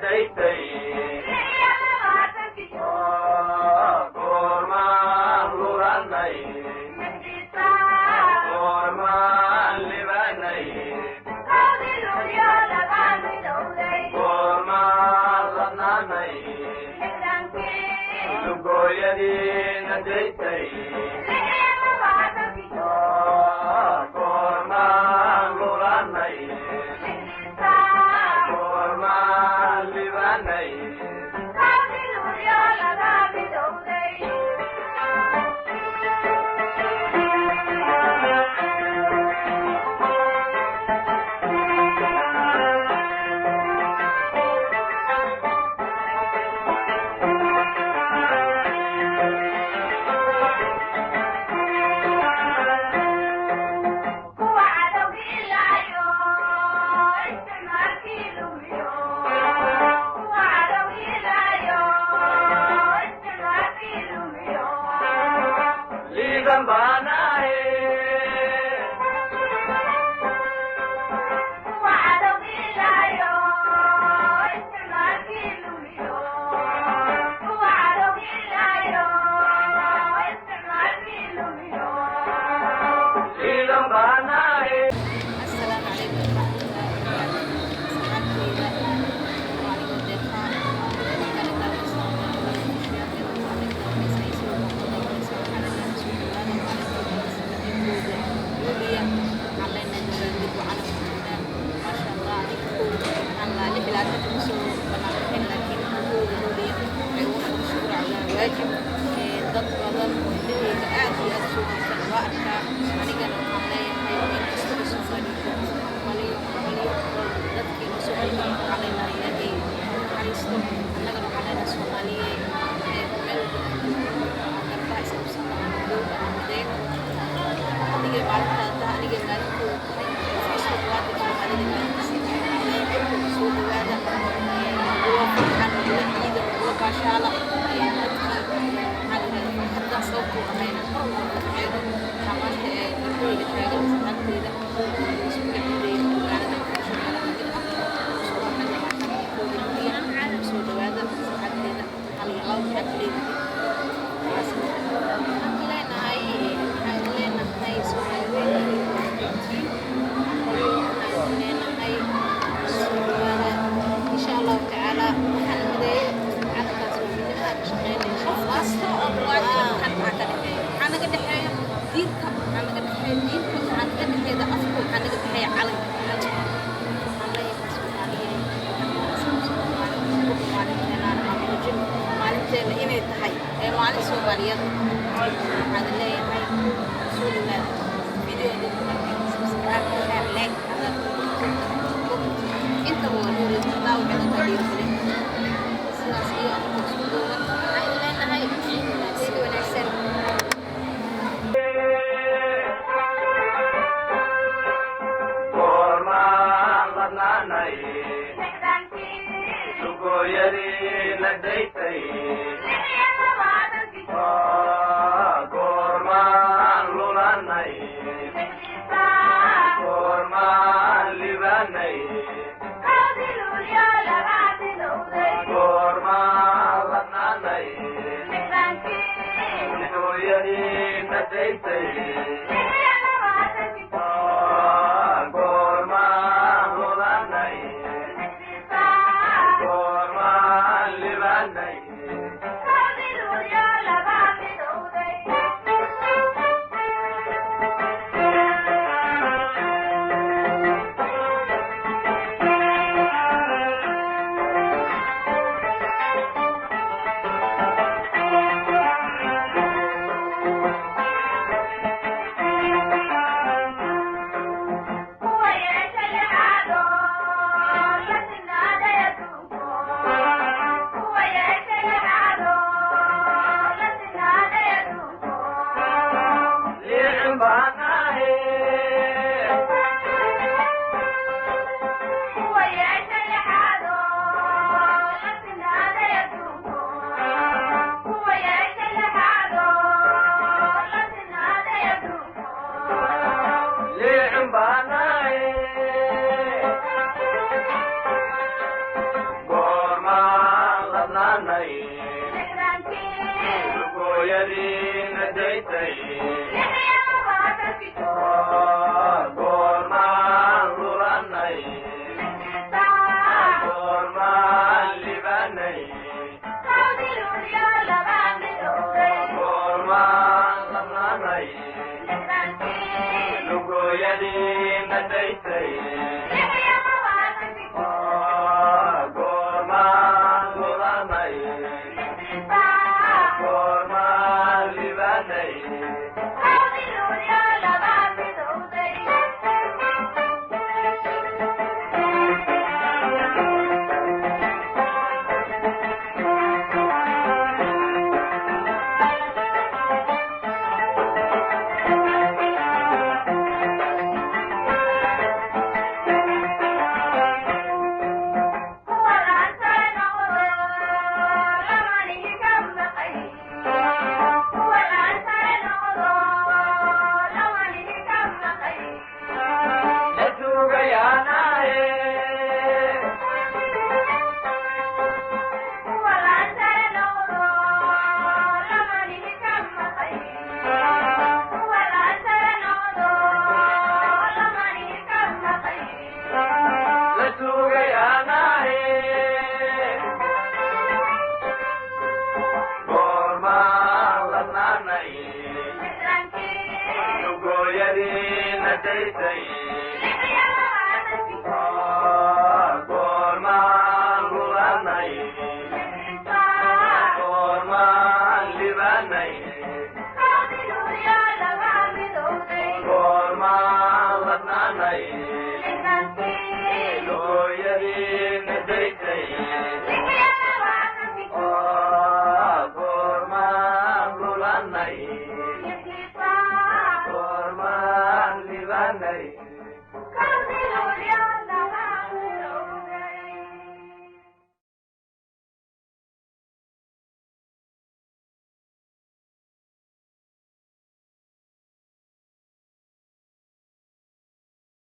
Daysay, goormaan lulanay, goormaan libanay, goormaan ladnaanay, lugooyadiina daysay, goormaan lulanay, goormaan libanay. Liidan baanaye. Liidan baanaye. Asalaamu calaykum waraxmatullaahi wabarakaatu. Asxaabteyda, waa anigoo Deeqaan. Halkan daawanaysaa soo dhawaada maalinta 1-da Luuliya. Waxaan leenahay dabaaldeg wacan joogtaan, maasha Allah. Aniga 1-da waxaan laa 26-ka kusoo banaan bixin, laakiin 1-da Luuliya waxay ugu noqon shukur calaa waajib. Dad badan oo indhahayga aad iyo aad soo jiitan waa arkaa. Anigana waxaan leeyahay meel kasta oo Soomaaliya joogto, hambalyo, hambalyo. Dadkii noo soo halgamay waxaan leenahay Ilaahay naxariisto. Annagana waxaan leenahay Soomaaliye meel walba aan joogno garbaha isqabsano, aan midowna, aan mideyno. Adigay maalintaada tahay, anigay maalintooda tahay, qof kastoo muwaadin Soomaalida maalintiisii tahay. Waxaan leeyahay soo dhawaada, nagula farxan, nagula ciida, nagula baashaala. Dadkii maxaa la yidhahdaa farxadda sababtuu ahayna mar walba kaceeno. Waxaa maanta garbahayga taagan asxaabteyda iskuga ciideeya magaalada Muqdisho meelo kamid ah. Soo baxnay damaashaadkii 1-da Luuliya. Soo dhawaada asxaabteyda, hal iyo labo maxaad ka leedihiin? Waxaan ka leenahay, waxaan leenahay Soomaali weyn tiin, waxaan leenahay soo dhawaada. Insha Allahu tacaala waxaan mideeyo calankaas, waa midnimada ka shaqeynaya insha Qof Allah. Kasta oo muwaadin maxaa ka dhexeeya? Waxaa naga dhexeeya diinka, waxaa naga dhexeeya diinta, waxaa naga dhexeeya afka, waxaa naga dhexeeya calanka. Waxaan leeyahay Soomaaliyeed, maalinteena aan muujin, maalinteena inay tahay ee maalin Soomaaliyeed. Waxaan leeyahay soo dhawaada. Video subscribe, share, like, intaba waa noo reebi kartaa, waxay noo tahay dhiirigelin. Sidaas iyo anagoo isku duuban waxaan leenahay ciid wanaagsan, Ciid wanaagsan. Goormaan ladnaanay, lugooyadiina daysay, goormaan lulanay, goormaan libanay, goormaan ladnaanay, lugooyadiina daysay, goormaan lulanay, goormaan libanay. Lugooyadiina daytay, goormaan lulanay, goormaan libanay, goormaan lamnaanay. Lugooyadiina daytay, goormaan lulanay, goormaan libanay. La sugayaanaye. La sugayaanaye. Goormaan ladnaanay, lugooyadiina daytay, goormaan lulanay, goormaan libanay, goormaan ladnaanay, lugooyadiina daytay, goormaan lulanay.